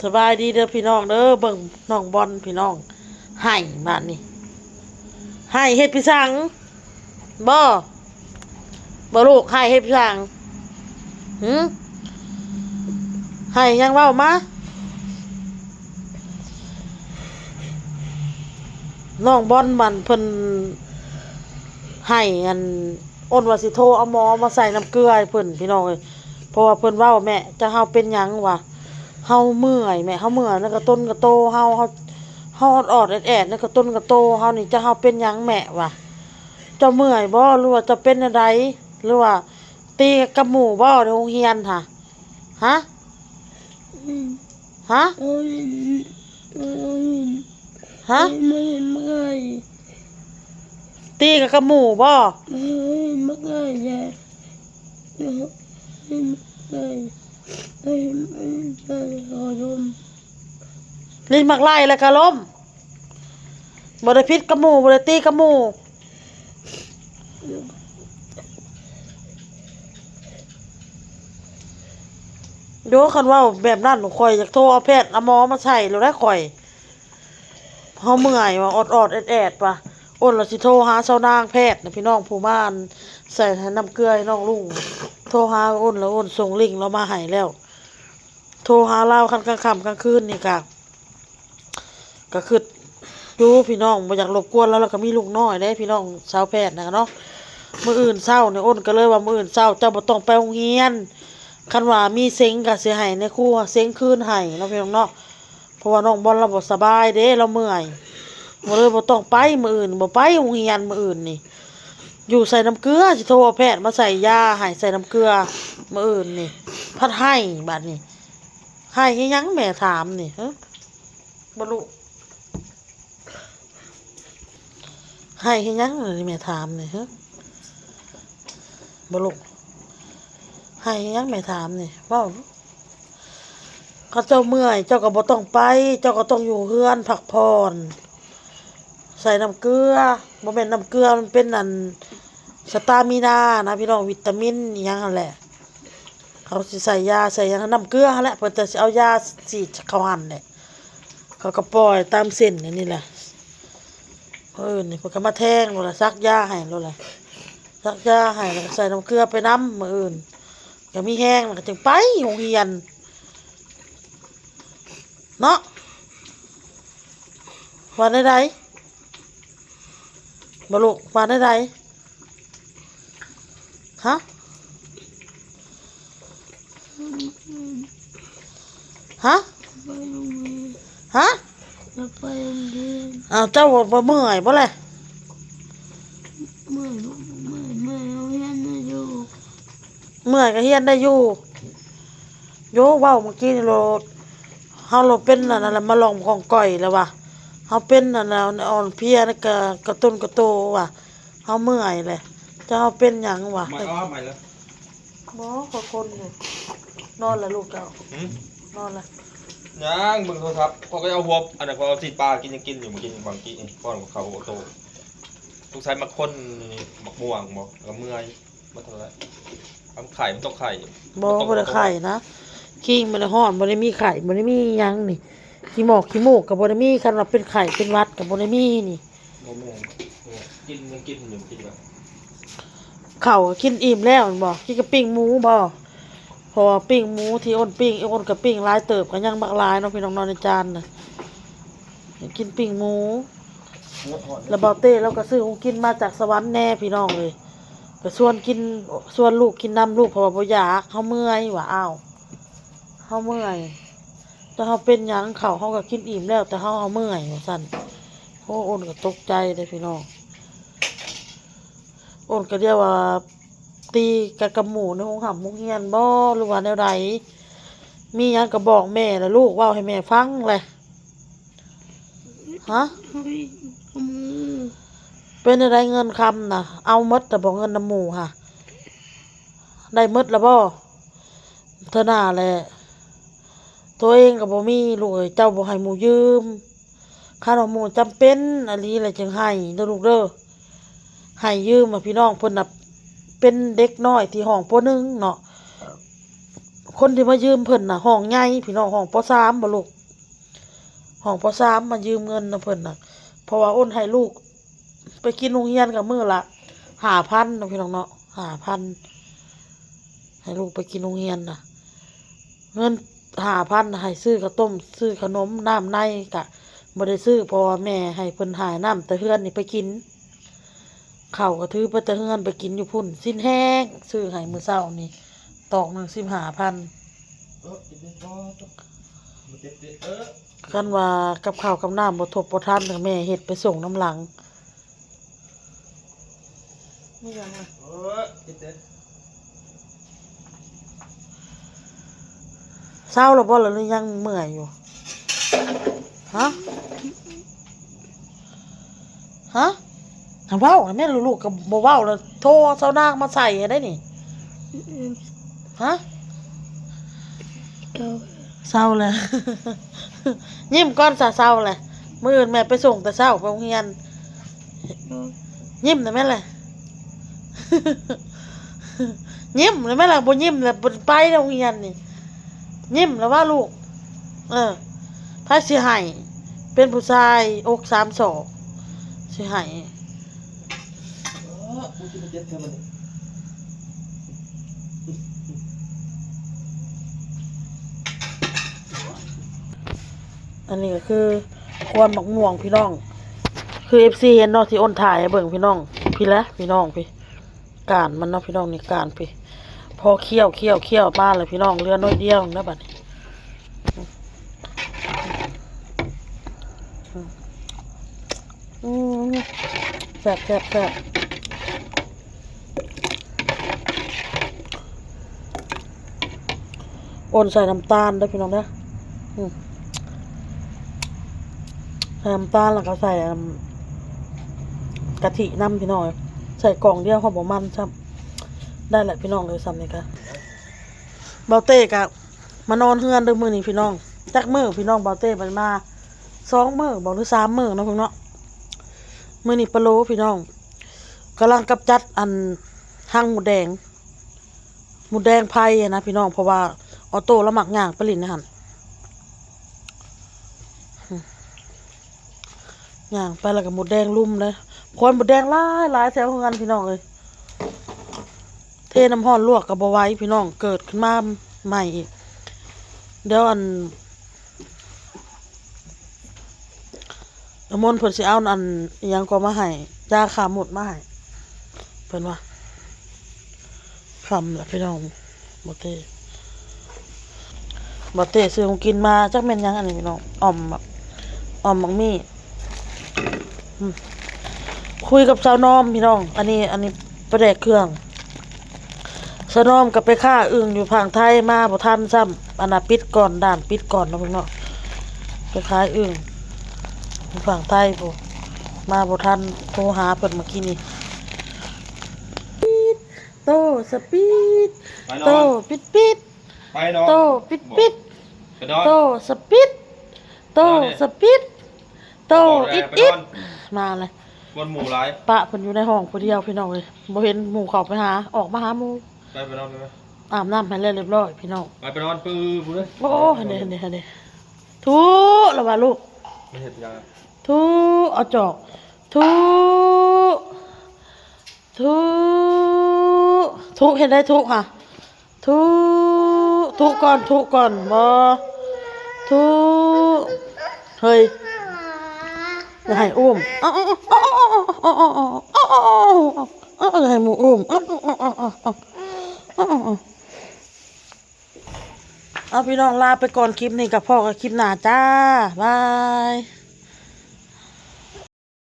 ສະບາຍດີເດີພີ່ນ້ອງເດີ ເບິ່ງນ້ອງບອນພີ່ນ້ອງ ໄຫ້ບາດນີ້ ໄຫ້ເຮັດພິສັງ ບໍ່ ບໍ່ລູກ ໄຫ້ເຮັດພິສັງ ຫື ໄຫ້ຫຍັງ ເວົ້າມາ ນ້ອງບອນມັນເພິ່ນໄຫ້ ອັນ ອ້ນວ່າຊິໂທເອົາໝໍມາໃສ່ນ້ຳເກືອໃຫ້ເພິ່ນພີ່ນ້ອງເອີຍ ເພາະວ່າເພິ່ນເວົ້າ ແມ່ ຈັກເຮົາເປັນຫຍັງຫວາ ເຮົາເມື່ອຍແມ່ ເຮົາເມື່ອຍໃນກະຕົນກະໂຕເຮົາ ເຮົາ ເຮົາອອດໆແອດໆໃນກະຕົນກະໂຕເຮົານີ້ ຈັກເຮົາເປັນຫຍັງແມ່ຫວາ ເຈົ້າເມື່ອຍບໍ່ ຫຼືວ່າເຈົ້າເປັນແນວໃດ ຫຼືວ່າຕີກັບໝູ່ບໍ່ໃນໂຮງຮຽນຫະ ຫະ ຫະ ຫະ ຕີກັນກັບໝູ່ບໍ່ ຫຼິ້ນໝາກໄລ່ແລ້ວກະລົ້ມ ບໍ່ໄດ້ຜິດກັບໝູ່ ບໍ່ໄດ້ຕີກັບໝູ່. ໂຢ ຄັນເວົ້າແບບນັ້ນ ຂ້ອຍຢາກໂທເອົາແພດເອົາໝໍມາໃສ່ໂລດແຫຼະຂ້ອຍ ເຮົາເມື່ອຍວ່າ ອອດໆແອດໆວ່າ ໂອ້ນລະຊິໂທຫາຊາວນາງແພດນະ ພີ່ນ້ອງ ຜູ້ມາອັນໃສ່ນ້ຳເກືອໃຫ້ນ້ອງລຸງ ໂທຫາໂອ້ນລະໂອ້ນສົ່ງລິ້ງລາວມາໃຫ້ແລ້ວ ໂທຫາລາວຄັນກາງຄ່ຳກາງຄືນນີ້ກະ ກະຄຶດຢູ່ພີ່ນ້ອງ ບໍ່ຢາກລົບກວນລາວ ລາວກະມີລູກນ້ອຍເດ້ພີ່ນ້ອງ ຊາວແພດນະເນາະ ມື້ອື່ນເຊົ້ານີ້ ໂອ້ນກະເລີຍວ່າມື້ອື່ນເຊົ້າເຈົ້າບໍ່ຕ້ອງໄປໂຮງຮຽນ ຄັນວ່າມີເສັງກະຊິໃຫ້ນາຍຄູເສັງຄືນໃຫ້ເນາະພີ່ນ້ອງເນາະ ເພາະວ່ານ້ອງບອນລາວບໍ່ສະບາຍເດ້ ລາວເມື່ອຍ ກະເລີຍບໍ່ຕ້ອງໄປມື້ອື່ນ ບໍ່ໄປໂຮງຮຽນມື້ອື່ນນີ້ ຢູ່ໃສ່ນ້ຳເກືອ ຊິໂທເອົາແພດມາໃສ່ຢາໃຫ້ໃສ່ນ້ຳເກືອມື້ອື່ນນີ້ ພັດໄຫ້ບາດນີ້ ໄຫ້ເຮັດຫຍັງແມ່ຖາມນີ້ ຮະ ບໍ່ລູກ ໄຫ້ເຮັດຫຍັງແມ່ຖາມນີ້ ຮະ ບໍ່ລູກ ໄຫ້ເຮັດຫຍັງແມ່ຖາມນີ້ ເວົ້າ ຄັນເຈົ້າເມື່ອຍ ເຈົ້າກະບໍ່ຕ້ອງໄປ ເຈົ້າກະຕ້ອງຢູ່ເຮືອນພັກຜ່ອນ ໃສ່ນ້ຳເກືອ ບໍ່ແມ່ນນ້ຳເກືອ ມັນເປັນອັນ ສະຕາມີນານະພີ່ນ້ອງ ວິຕາມິນອີ່ຫຍັງຫັ້ນແຫຼະ ເຂົາຊິໃສ່ຢາໃສ່ຫຍັງ ນ້ຳເກືອຫັ້ນແຫຼະ ເພິ່ນຈະຊິເອົາຢາສີດເຂົ້າຫັ້ນແຫຼະ ເຂົາກະປ່ອຍຕາມເສັ້ນອັນນີ້ແຫຼະ ເອີ ນີ້ເພິ່ນກະມາແທງໂລດລະ ສັກຢາໃຫ້ໂລດລະ ສັກຢາໃຫ້ ລະກະໃສ່ນ້ຳເກືອໄປນຳ ມື້ອື່ນກະມີແຮງ ລະກະຈຶ່ງໄປໂຮງຮຽນ ເນາະ ວ່າແນວໃດ ບໍ່ລູກ ວ່າແນວໃດ ຮະ ຮະ ຮະ ອ້າວ ເຈົ້າບໍ່ເມື່ອຍບໍ່ແລະ ເມື່ອຍ ເມື່ອຍ ເມື່ອຍ ເຮົາຮຽນໄດ້ຢູ່ ເມື່ອຍກະຮຽນໄດ້ຢູ່ ໂຢ ເວົ້າມື້ກີ້ນີ້ໂລດ ເຮົາໂລດເປັນອັນນັ້ນລະ ມາລອງຂອງກ່ອຍລະຫວາ ເຮົາເປັນອັນນັ້ນ ອ່ອນເພຍໃນກະ ກະຕົນກະໂຕຫວາ ເຮົາເມື່ອຍແຫຼະ ເຈົ້າເຮົາເປັນຫຍັງຫວາ ບໍ່ ຂ້ອຍຄົນຢູ່ ນອນລະລູກເຈົ້າ ຫື ນອນລະ ຍັງເບິ່ງໂທລະທັບ ຂ້ອຍກະເອົາຫົວ ອັນນັ້ນ ຂ້ອຍເອົາຊີ້ນປາກິນ ຍັງກິນຢູ່ ມື້ກີ້ນີ້ ບາງກີ້ນີ້ ປ້ອນເຂົ້າໂຕ ສົງໄສມາຄົນໝາກມ່ວງບໍ່ ລະເມື່ອຍ ບໍ່ເທົ່າໃດ ມັນໄຂ້ ມັນຕ້ອງໄຂ້ ບໍ່ ບໍ່ໄດ້ໄຂ້ນະ ຄີງມັນລະຮ້ອນ ບໍ່ໄດ້ມີໄຂ້ ບໍ່ໄດ້ມີຫຍັງນີ້ ຂີ້ໝອກຂີ້ມູກກະບໍ່ໄດ້ມີ ຄັນວ່າເປັນໄຂ້ເປັນຫວັດກະບໍ່ໄດ້ມີນີ້ ບໍ່ແມ່ນ ກິນ ຍັງກິນຢູ່ ກິນແລ້ວ ເຂົ້າກິນອີ່ມແລ້ວແມ່ນບໍ່ ກິນກັບປີ້ງໝູບໍ່ ເພາະວ່າປີ້ງໝູທີ່ອ້ນປີ້ງ ອ້ນກະປີ້ງຫຼາຍເຕີບ ກະຍັງບັກຫຼາຍເນາະພີ່ນ້ອງເນາະ ໃນຈານນະ ກິນປີ້ງໝູ ລະບ່າວເຕ້ລາວກະຊື້ຂອງກິນມາຈາກສະຫວັນແນ່ພີ່ນ້ອງເອີຍ ກະຊວນກິນ ຊວນລູກກິນນຳ ລູກເພາະວ່າບໍ່ຢາກ ເຮົາເມື່ອຍຫວາ ອ້າວ ເຮົາເມື່ອຍ ແຕ່ເຮົາເປັນຫຍັງ ເຂົ້າເຮົາກະກິນອີ່ມແລ້ວ ແຕ່ເຮົາ ເຮົາເມື່ອຍ ວ່າຊັ້ນ ໂອ້ ອ້ນກະຕົກໃຈເດ້ພີ່ນ້ອງ ອ້ນກະດຽວວ່າ ຕີກັນກັບໝູ່ໃນໂຮງຮ່ຳໂຮງຮຽນບໍ່ ຫຼືວ່າແນວໃດ ມີຫຍັງກະບອກແມ່ລະລູກ ເວົ້າໃຫ້ແມ່ຟັງແຫຼະ ຮະ ເປັນແນວໃດເງິນຄຳນະ ເອົາໝົດລະບໍ່ ເງິນນຳໝູ່ຫະ ໄດ້ໝົດລະບໍ່ ເທື່ອໜ້າແຫຼະ ໂຕເອງກະບໍ່ມີລູກເອີຍ ເຈົ້າບໍ່ໃຫ້ໝູ່ຢືມ ຄັນວ່າໝູ່ຈຳເປັນອີ່ຫຼີແຫຼະຈຶ່ງໃຫ້ເດີລູກເດີ ໃຫ້ຢືມ ພີ່ນ້ອງເພິ່ນນະ ເປັນເດັກນ້ອຍທີ່ຫ້ອງ ປໍໜຶ່ງເນາະ ຄົນທີ່ມາຢືມເພິ່ນນະ ຫ້ອງໃຫຍ່ພີ່ນ້ອງ ຫ້ອງ ປໍສາມ ບໍ່ລູກ ຫ້ອງ ປໍສາມ ມາຢືມເງິນນຳເພິ່ນນະ ເພາະວ່າໂອນໃຫ້ລູກໄປກິນໂຮງຮຽນກໍມື້ລະຫ້າພັນເນາະ ພີ່ນ້ອງເນາະ ຫ້າພັນ ໃຫ້ລູກໄປກິນໂຮງຮຽນນະ ເງິນຫ້າພັນໃຫ້ຊື້ເຂົ້າຕົ້ມ ຊື້ຂະໜົມ ນ້ຳໃນກະບໍ່ໄດ້ຊື້ ເພາະວ່າແມ່ໃຫ້ເພິ່ນຫານ້ຳແຕ່ເຮືອນນີ້ໄປກິນ ເຂົ້າກໍຖືໄປແຕ່ເຮືອນໄປກິນຢູ່ພຸ້ນ ຊີ້ນແຫ້ງຊື້ໃຫ້ມື້ເຊົ້ານີ້ຕອກໜຶ່ງສິບຫ້າພັນ ຄັນວ່າກັບເຂົ້າກັບນ້ຳບໍ່ທົບບໍ່ທັນ ແມ່ເຮັດໄປສົ່ງນຳຫຼັງ ມີຫຍັງນະ? ເອີ ເຈັບເດ້. ເຊົາແລ້ວບໍ່ລະ ຫຼືຍັງເມື່ອຍຢູ່? ຮະ? ຮະ? ເວົ້າແມ່ນລູກ ກໍບໍ່ເວົ້າແລ້ວ ໂທເຊົານາງມາໃສ່ໃຫ້ໄດ້ນີ້. ຮະ? ເຊົາແລ້ວ ຍິ້ມກ່ອນຊະ ເຊົາແລ້ວ ມື້ອື່ນແມ່ໄປສົ່ງແຕ່ເຊົ້າໄປໂຮງຮຽນ. ຍິ້ມໄດ້ແມ່ນແຫຼະ ຍິ້ມໄດ້ແມ່ນແຫຼະ ບໍ່ຍິ້ມແລ້ວບໍ່ໄປໂຮງຮຽນນີ້. ຍິ້ມແລ້ວວ່າລູກ ເອີ ໃຜຊິໃຫ້ ເປັນຜູ້ຊາຍອົກສາມສອກ ຊິໃຫ້. ອັນນີ້ກໍຄືຄວນໝາກມ່ວງພີ່ນ້ອງ ຄືເອັຟຊີເຫັນເນາະ ທີ່ໂອນຖ່າຍໃຫ້ເບິ່ງພີ່ນ້ອງ ພີ້ແຫຼະພີ່ນ້ອງ ພີ້ ກ້ານມັນເນາະພີ່ນ້ອງ ນີ້ກ້ານພີ້ ພໍຄ້ຽວໆໆມາແລ້ວພີ່ນ້ອງ ເຫຼືອໜ້ອຍດຽວນະບັດນີ້. ອືມ ແຊບໆໆ ໂອນໃສ່ນ້ຳຕານເດີພີ່ນ້ອງເດີ ອືມ ໃສ່ນ້ຳຕານ ແລ້ວກໍໃສ່ ອັນ ກະທິນຳພີ່ນ້ອງເອີຍ ໃສ່ກ່ອງດຽວ ເຮົາບໍ່ໝັ່ນຊ້ຳ. ໄດ້ແຫຼະພີ່ນ້ອງເອີຍ ສ່ຳນີ້ກະ ເບົາເຕ້ກະ ມານອນເຮືອນເດີມື້ນີ້ພີ່ນ້ອງ ຈັກມື້ພີ່ນ້ອງ ເບົາເຕ້ບໍ່ໄດ້ມາ ສອງມື້ບໍ່ ຫຼືສາມມື້ເນາະພີ່ນ້ອງເນາະ. ມື້ນີ້ປະໂລພີ່ນ້ອງ ກຳລັງກຳຈັດອັນຮັງມົດແດງ ມົດແດງໄຟຫັ້ນນະພີ່ນ້ອງ ເພາະວ່າອໍໂຕ້ລາວມັກຍ່າງໄປຫຼິ້ນໃນຫັ້ນ ຍ່າງໄປແລ້ວກໍມົດແດງລຸມເດ້ ໂອ້ຍ ມົດແດງຫຼາຍໆແຖວເຮືອນພີ່ນ້ອງເອີຍ. ເທນ້ຳຮ້ອນລວກກໍບໍ່ໄຫວພີ່ນ້ອງ ເກີດຂຶ້ນມາໃໝ່ອີກ. ດຽວອັນ ນ້ຳມົນເພິ່ນຊິເອົາອັນ ອີ່ຫຍັງກໍມາໃຫ້ ຢາຂ້າມົດມາໃຫ້ ເພິ່ນວ່າ. ຄ່ຳລະພີ່ນ້ອງ ເບົາເຕ້ ເບົາເຕ້ຊື້ຂອງກິນມາ ຈັກແມ່ນຫຍັງອັນນີ້ພີ່ນ້ອງ ອ່ອມ ອ່ອມໝາກມີ້. ອືມ ຄຸຍກັບສາວນອມພີ່ນ້ອງ ອັນນີ້ ອັນນີ້ປາແດກເຄື່ອງ. ສາວນອມກໍໄປຄ້າອຶ່ງຢູ່ຝັ່ງໄທ ມາບໍ່ທັນຊ້ຳ ອັນນ່າ ປິດກ່ອນ ດ່ານປິດກ່ອນເນາະພີ່ນ້ອງເນາະ ໄປຂາຍອຶ່ງຢູ່ຝັ່ງໄທພຸ້ນ ມາບໍ່ທັນ ໂທຫາເພິ່ນເມື່ອກີ້ນີ້. ໂຕສະປີດ ໄປນອນ ໂຕປິດໆ ໄປນອນ ໂຕປິດໆ ໄປນອນ ໂຕສະປີດ ໂຕ ໄປນອນເດ້ ສະປີດ ໂຕ ບອກແລ້ວ ອິດໆ ໄປນອນ ມາເລີຍ ກວນໝູ່ຫຼາຍ ປະເພິ່ນຢູ່ໃນຫ້ອງຜູ້ດຽວພີ່ນ້ອງເອີຍ ບໍ່ເຫັນໝູ່ເຂົ້າໄປຫາ ອອກມາຫາໝູ່ ໄປ ໄປນອນໄປ ອາບນ້ຳໃຫ້ແລ້ວຮຽບຮ້ອຍພີ່ນ້ອງ ໄປ ໄປນອນ ປຶບ ໂອ້ ຫັ້ນເດ້ ຫັ້ນເດ້ ຫັ້ນເດ້ ທຸ ລະວ່າລູກ ມາເຮັດຫຍັງ ທຸ ເອົາຈອກ ທຸ ທຸ ທຸ ເຮັດໄດ້ທຸຫະ ທຸ ທຸກ່ອນ ທຸກ່ອນ ບໍ່ ທຸ ເຮີ້ຍ ຢ່າໃຫ້ອຸ້ມ ຢ່າໃຫ້ໝູ່ອຸ້ມ ເອົາ ພີ່ນ້ອງ ລາໄປກ່ອນ ຄລິບນີ້ກໍພໍ້ກັນຄລິບໜ້າຈ້າ ບາຍ.